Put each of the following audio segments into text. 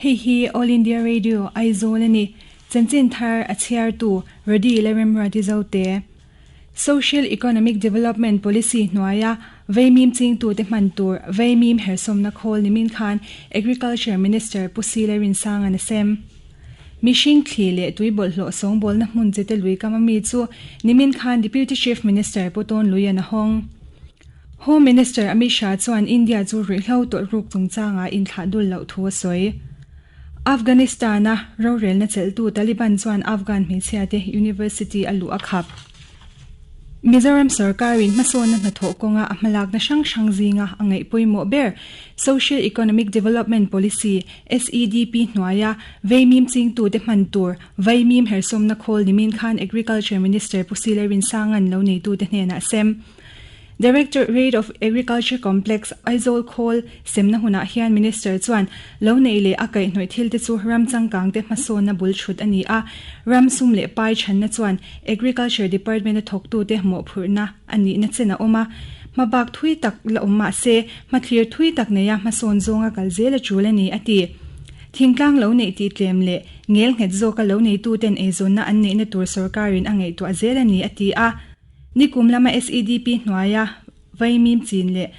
Hei hi All India Radio, Aizawl a ni. Chanchin thar a chhiartu Rody Lalremruati Zote. Social Economic Development Policy hnuaia vaimim chingtute hman tur vaimim hersawmna khawl nimin khan Agriculture Minister Pu Sile Rinsanga'n a sem. Mihring thli leh tui bawlhhlawh sawngbawlna hmun chite lui kam a mi chu nimin khan Deputy Chief Minister Pu Tawn Luian a hawng. Home Minister Amit Shah chuan India chu ruihhlo tawlhruk chungchangah inthlah dul loh thu a sawi. Afghanistan-a rorelna chelhtu Taliban chuan Afghan hmeichhiate university a luh a khap. Mizoram sorkarin hmasawnna hnathawh kawnga a hmalakna hrang hrang zinga a ngaih pawimawh ber Social Economic Development Policy, SEDP, hnuaia vaimim chingtute hman tur vaimim hersawmna khawl nimin khan Agriculture Minister Pu Sile Rinsanga'n lo neitute hnenah sem. Directorate of Agriculture Complex, Aizawl khawl semna hunah hian Minister chuan lo neih leh a kaihhnawih thil te chu ram changkang te hmasawnna bul thut a ni a, ram sum leh pai chhanna chuan Agriculture Department a thawktute mawhphurhna a nihna chen a awm a, hmabak thui tak la awm mah se hmathlir thui tak neia hmasawn zawnga kal zel a tul a ni, a ti. Thingtlang lo neih tih tlem leh ngel nghet zawka lo neituten eizawnna an neihna tur sorkarin a ngaihtuah zel a ni, a ti a. Nikum lama SEDP hnuaia vaimim chin leh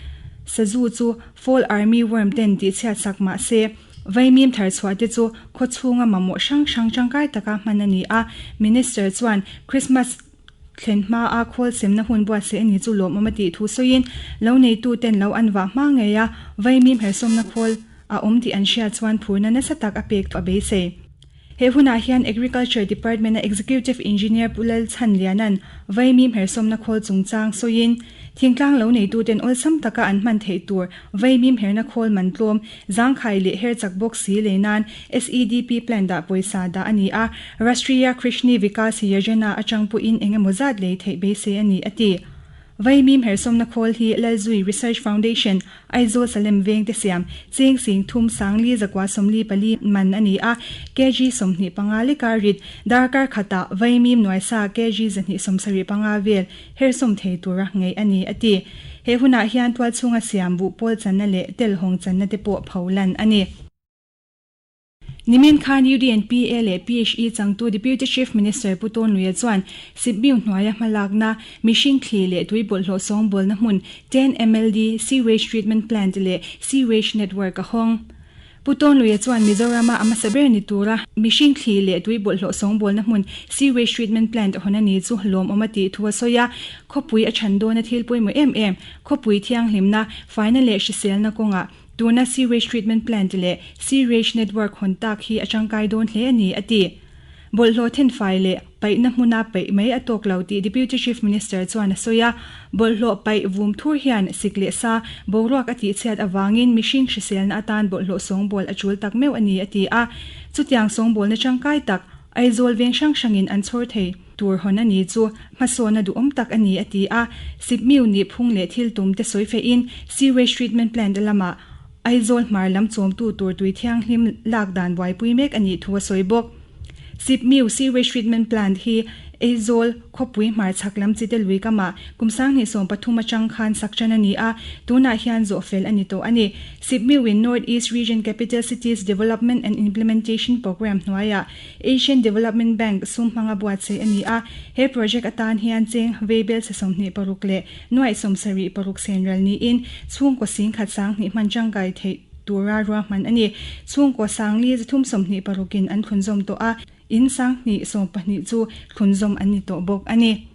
sazu chu Fall Army Worm ten tihchhiat sak mah se, vaimim thar chhuah te chu khaw chhunga mamawh hrang hrang tangkai taka hman a ni a. Minister chuan Christmas thlen hmaa khawl semna hun buatsaih a ni chu lawmawm a tih thu sawiin, lo neitu ten lo an vah hma ngei a, vaimim hersawmna khawl a awm tih an hriat chuan phurna nasa tak a pek tawh a beisei. He hunah hian Agriculture Department-a Executive Engineer Pu Lal Chhanliana'n vaimim hersawmna khawl chungchang sawiin, thingtlang lo neituten awlsam taka an hman theih tur vaimim herna khawl man tlawm, zangkhai leh her chak bawk si lei nan SEDP plan dah pawisa dah a ni a, Rashtriya Krishni Vikas Yojana atang pawhin eng emaw zat lei theih beisei a ni, a ti. Vaimim hersawmna khawl hi Lalzui Research Foundation, Aizawl Salem veng te siam, cheng sing thum sangli zakua 44 man a ni a, kg 25 leka rit, darkar khatah Vaimim nuaisa kg 275 vel hersawm thei tura ngaih a ni, a ti. He hunah hian tualchhunga siam buh pawl channa leh telhawng channa te pawh pholan a ni. Nimin khan UDNPA leh PHE changtu Deputy Chief Minister Pu Tawn Luia chuan Sipmiu hnuaia hmalakna, mihring thli leh tui bawlhhlawh sawngbawlna hmun 10 MLD Sewage Treatment Plant leh Sewage Network a hawng. Pu Tawn Luia chuan Mizorama a hmasa ber ni tura mihring thli leh tui bawlhhlawh sawngbawlna hmun Sewage Treatment Plant hawn a ni chu lawmawm a tih thu a sawi a, khawpui a chhan dawna thil pawimawh em em, khawpui thianghlimna, faina leh hriselna kawngah Tuna sewage treatment plant leh sewerage network hawn tak hi a tangkai dawn hle a ni, a ti. Bawlhhlawh thenfai leh paihna hmuna paih mai a tawk lo tih Deputy Chief Minister chuan a sawi a. Bawlhhlawh paih vum thur hian sik leh sa boruak a tihchhiat avangin mihring hriselna atan bawlhhlawh sawngbawl a tul tak meuh a ni, a ti a. Chutiang sawngbawlna tangkai tak Aizawl veng hrang hrangin an chhawr thei tur hawn a ni chu hmasawn a duhawm tak a ni, a ti a. Sipmiu nih phung leh thil tum te sawi fehin Sewage Treatment Plant lamah Aizawl hmar lam chawmtu tur tui thianghlim lak dan buaipui mek a nih thu a sawi bawk. Sipmiu Sewage Treatment Plant hi Aizawl khawpui hmar chhak lam chite lui kamah kum 2013 atang khan sak tan a ni a, tunah hian zawh fel a ni tawh a ni. Sipmiu-in North East Region Capital Cities Development and Implementation Programme hnuaiah Asian Development Bank sum hmanga buatsaih a ni a, he project atan hian cheng veibel chhe 26 leh nuaih 76 senral niin chhungkaw singkhat 2000 hman tangkai theih tura ruahman a ni. Chhungkaw sangli 326 in an thlunzawm tawh a, in 2012 chu thlunzawm an ni tawh bawk a ni.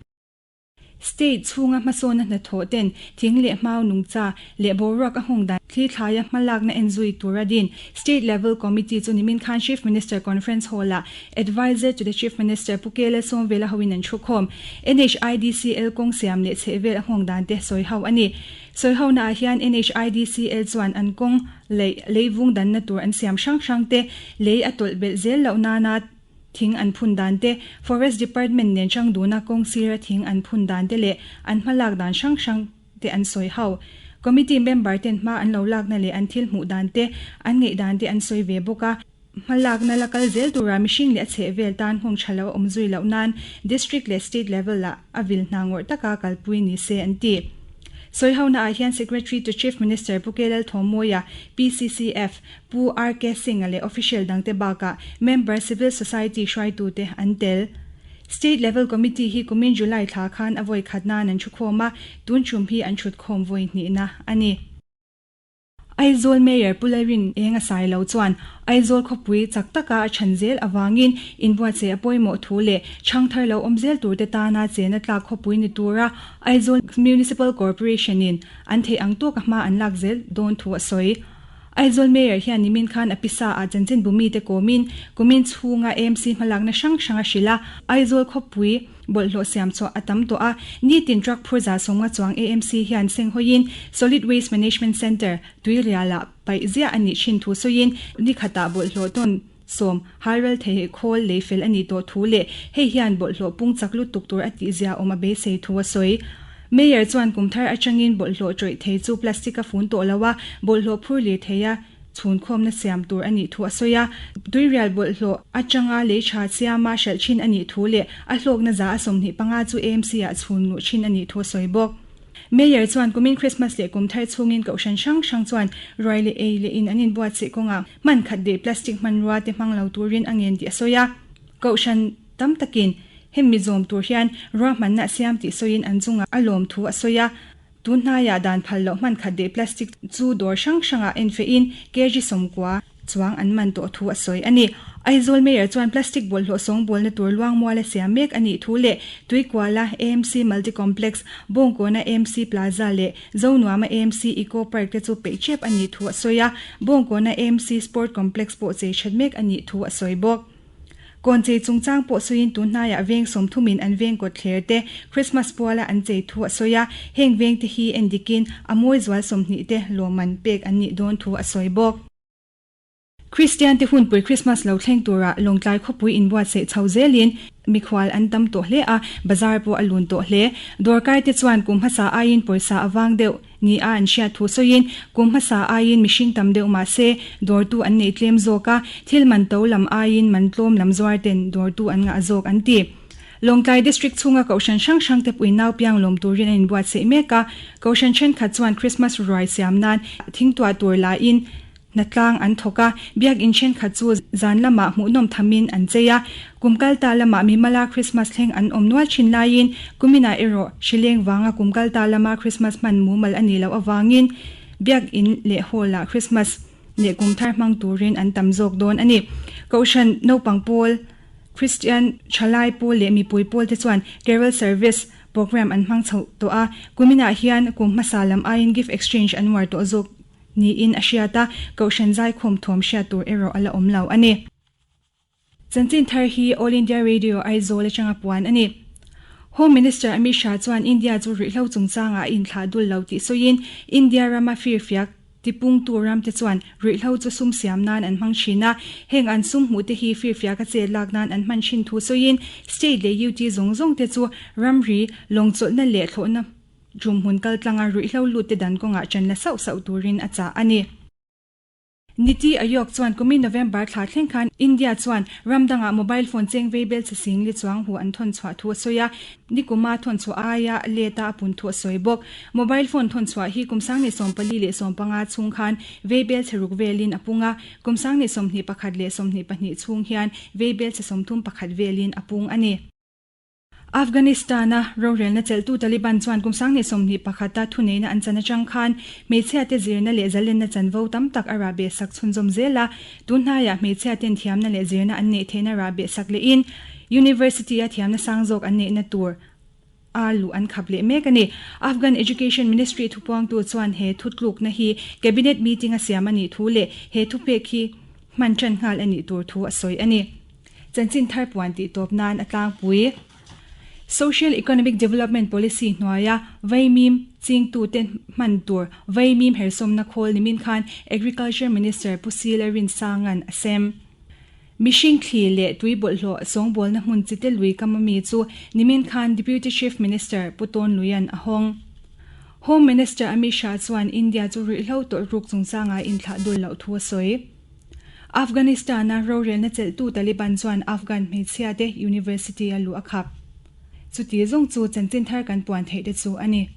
State chhunga hmasawnna hnathawh ten thing leh hmau nungcha leh boruak a hung dan thli thlaia hmalakna en zui tura din State Level Committee chu nimin khan Chief Minister Conference Hall-ah Adviser to the Chief Minister Pu Kela Sawmvela hoin an thukhawm. NHIDCL kawng siam leh chhehvel a nghawng dan te sawi ho a ni. Sawi honaah hian NHIDCL chuan an kawng leih leivung danna tur an siam hrang hrang te lei a tawlh belh zel loh nana thing an phun dan te, Forest Department nen hrang duna kawng sira thing an phun dan te leh an hmalak dan hrang hrang te an sawi ho. Committee member ten hma an lo lakna leh an thil hmuh dan te, an ngaih dan te an sawi ve bawk a. Hmalakna la kal zel tura mihring leh a chhehvel tan nghawng tha lo a awm zui loh nan District leh State level ah a vil hna ngawrh taka kalpui ni se an ti. Sawihona ah hian Secretary to Chief Minister Pu KL Thawmawia, PCCF, Pu RK Singh-a leh official dangte bakah member civil society hruaitute an tel. State Level Committee hi kumin July thla khan a vawi khat nan an thukhawm a, tun tum hi an thutkhawm vawi hnihna a ni. Aizawl Mayor Pu Lalrin Eng a sai lo chuan Aizawl khawpui chak taka a chhan zel avangin inbuatsaih a pawimawh thu leh chhangthar lo awm zel turte tana chena tlak khawpui ni tura Aizawl Municipal Corporation in an theih ang tawka hma an lak zel dawn thu a sawi. Aizawl Mayor hian nimin khan a pisa ah chanchinbu mite kawmin kumin chhunga AMC hmalakna hrang hrang a hrilh a, Aizawl khawpui bawlhhlawh siam chhuah a tam tawh a, nitin truck phur za sawmnga chuang AMC hian senghawiin Solid Waste Management Centre, Tuirial ah paih ziah a nih thin thu sawiin nikhatah bawlhhlawh tawn sawm halral thei khawl lei fel a nih tawh thu leh hei hian bawlhhlawh pung chak lutuk tur a tih zia awm a beisei thu a sawi. Mayor chuan kum thar atangin bawlhhlawh tawih thei chu plastic a fun tawh lo a, bawlhhlawh phur lir thei a chhunkhawmna siam tur a nih thu a sawi a. Tuirial bawlhhlawh atanga lei tha siama hralh thin a nih thu leh a hlawkna za a 25 chu AMC ah chhun luh thin a nih thu a sawi bawk. Mayor chuan kumin Christmas leh kum thar chhungin kohhran hrang hrang chuan ruai leh ei leh in an inbuatsaih kawngah hman khat leh plastic hmanrua te hmang lo turin a ngen tih a sawi a. Kohhran tam takin hemi zawm tur hian ruahmanna a siam tih sawiin an chungah a lawm thu a sawi a. Tun hnaiah dan phal loh hman khat leh plastic chu dawr hrang hrangah enfehin kg 90 chuang an man tawh thu a sawi a ni. Aizawl Mayor chuan plastic bawlhhlawh sawngbawlna tur luangmuala siam mek a nih thu leh Tuikuala AMC Multi Complex, Bawngkawna AMC Plaza leh Zonuama AMC Eco Park te chu peih tep a nih thu a sawi a, Bawngkawna AMC Sport Complex pawh chei that mek a nih thu a sawi bawk. Kawnchei chungchang pawh sawiin tun hnaiah veng sawmthumin an veng kawtthler te Christmas puala an chei thu a sawi a, heng vengte hi endikin a mawi zual 20 te lawmman pek an nih dawn thu a sawi bawk. Kristian te hunpui Christmas lo thleng turah Lawngtlai khawpui inbuatsaih chho zelin mikhual an tam tawh hle a, bazar pawh a lun tawh hle. Dawrkai te chuan kum hmasa aiin pawisa a vang deuh ni a an hriat thu sawiin kum hmasa aiin mihring tam deuh mah se dawrtu an nei tlem zawk a, thil man to lam aiin man tlawm lam zuar ten dawrtu an ngah zawk an ti. Lawngtlai District chhunga kohhran hrang hrang te pui nau piang lawm turin an inbuatsaih mek a, kohhran thenkhat chuan Christmas ruai siam nan thingtuah tur lain Hnatlang an thawk a, biakinn thenkhat chu zan lamah hmuhnawm thamin an chei a. Kum kal ta lamah Mimala Christmas thleng an awm nual thin laiin kuminah erawh hrileng vanga kum kal ta lama Christmas hman mumal a nih loh avangin biakinn leh hall-ah Christmas leh kum thar hmang turin an tam zawk dawn a ni. Kohhran naupang pawl, Christian thalai pawl leh mipui pawl te chuan Carol Service program an hmang chhoh tawh a, kuminah hian kum hmasa lam aiin gift exchange an uar tawh zawk. Niin a hriat a, Kohhran zaikhawm thuam hriat tur erawh a la awm lo a ni. Chanchin thar hi All India Radio Aizawl atanga puan a ni. Home Minister Amit Shah chuan India chu ruihhlo chungchangah a inthlah dul lo tih sawiin India rama firfiak tipungtu ramte chuan ruihhlo chu sum siam nan an hmang thin a, heng an sum hmuhte hi firfiaka chet lak nan an hman thin thu sawiin State leh UT zawng zawngte chu ramri lawngchawlhna leh thlawhna Ṭumhmun kaltlanga ruihhlo lutte dan kawngah ṭan la sauh sauh turin a chah a ni. Niti Aayog chuan kumin November thla thleng khan India chuan ram dangah mobile phone cheng vei bel che sing li chuang hu an thawn chhuah thu a sawi a, nikuma thawn chhuah aia leta a pun thu a sawi bawk. Mobile phone thawn chhuah hi kum 2014 le 15 chhung khan vei bel che ruk velin a pung a, kum 2021 leh 22 chhung hian vei bel che 31 velin a pung a ni. Afghanistan-a rorelna chelhtu Taliban chuan kum 2021 a thuneihna an chan atang khan hmeichhiate zirna leh zalenna chanvo tam tak a rahbeh sak chhunzawm zel a, tun hnaiah hmeichhiaten thiamna leh zirna an neih theihna rahbeh sak lehin University-a thiamna sang zawk an neihna tur a luh an khap leh mek a ni. Afghan Education Ministry thupuangtu chuan he thutlukna hi Cabinet meeting a siam a nih thu leh he thupek hi hman tan nghal a nih tur thu a sawi a ni. Chanchin thar puan tih tawp nan a tlangpui. Social Economic Development Policy hnuaia vaimim chingtute hman tur vaimim hersawmna khawl nimin khan Agriculture Minister Pu Sila Rinsanga'n a sem. Mihring thli leh tui bawlhhlawh sawngbawlna hmun chite lui kam ami chu nimin khan Deputy Chief Minister Pu Tawn Luia'n a hawng. Home Minister Amit Shah chuan India chu ruihhlo tawlh ruk chungchanga inthlah dul loh thu a sawi. Afghanistan-a rorelna chelhtu Taliban chuan Afghan hmeichhiate university a luh a khap. Chuti zawng chu chanchin thar kan puan theih te chu a ni.